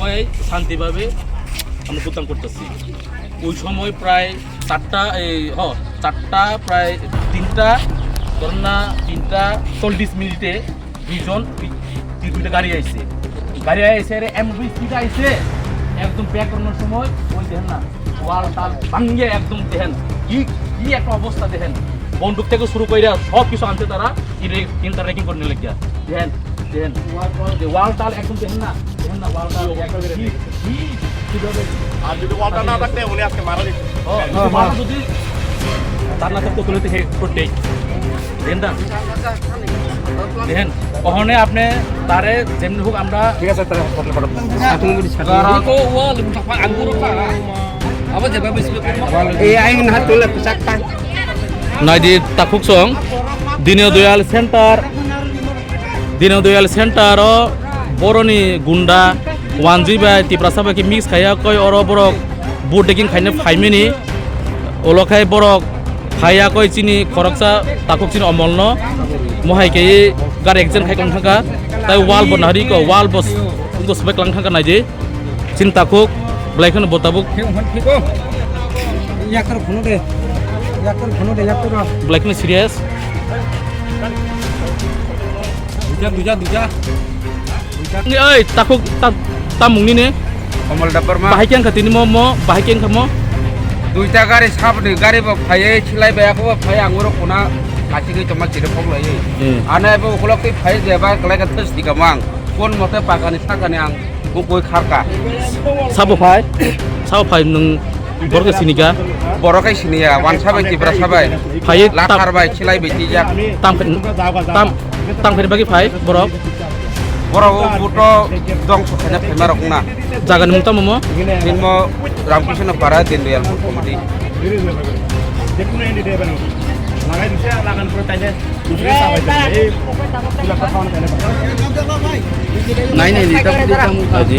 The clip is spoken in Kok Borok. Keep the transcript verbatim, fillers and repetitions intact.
এই শান্তিভাবে আমরা ভোটদান করতেছি। ওই সময় প্রায় চারটা, এই হ চারটা, প্রায় তিনটা, ধরেন না, তিনটা চল্লিশ মিনিটে দুইজন, দুই- দুই- দুইটা গাড়ি আইছে। গাড়ি আইছে, আরে এমভি স্পিড আইছে। একদম ব্যাক করানোর সময় ওই দেখেন না, ওয়াল টাল ভাঙ্গে একদম দেখেন কি, কি একটা অবস্থা দেখেন। বন্দুক থেকে শুরু করে সব কিছু আনছে তারা, ইন্টার রেকিং করে নিয়ে লেগে দেখেন, দেখেন ওয়াল টাল একদম দেখেন না, দেখেন না ওয়াল টাল একদম কি, কি, কিভাবে আর যদি ওয়ালটা না থাকতে উনি আজকে মারা যেত। ও, যদি ওয়ালটা যদি তার না থাকতো তাহলে তো হে করতেই। দেখেন না? দেখেন, ওখানে আপনি তারে যেমনি হোক আমরা ঠিক আছে, তারা কথা বলো। এই আইন হাত তুলে পোশাকটা। Naidi takhuk song, Dino Doyal Center, Dino Doyal Center o boroni gunda wanjwi bai Tiprasa bai khe mix khaiya koi oro borok vote taking khaina phaimani. Ulo khai borok phaiya koi chini khoroksa takhuk chini omolno mohai khe gar accident khai tong thangkha. Tai wall bo nahari ko wall bo swbai klang thangkha naidi. Chini takhuk belai kheno bo tabuk. Yakar phunu de. Yakar phunu de, yakar. Belai kheno serious. Duja, duja, duja. Oi, takhuk ta-, tamung nini. Komol Debbarma. Bahai khe wngkha tini mo, mo, bahai khe wngkha mo. Duita gari sabni gari bo phaiwi silai bai, ako bo phai ang oro khuna kachigwi tongma chiri phok laiwi. Hmm. Ano abo ukolok twi phai je ba kwlai kha thwsni kamang. Kon mote pakani sakani ang bukoi kharka. Sabo phai, sabo phai nwng borok sinika. Borok hai siniya, wansa bai, Tiprasa bai. Phai tam- Lakhar bai, silai bai tijak. Tam, tam, tam khe bagwi phai borok. Borok o buto dongso khaina phaima rok wngna. Jagani mung tamo mo? Hinmo Ramkrishna Para Dindayal Committee. Nai, nai, nai, tamo, tamo. Aji.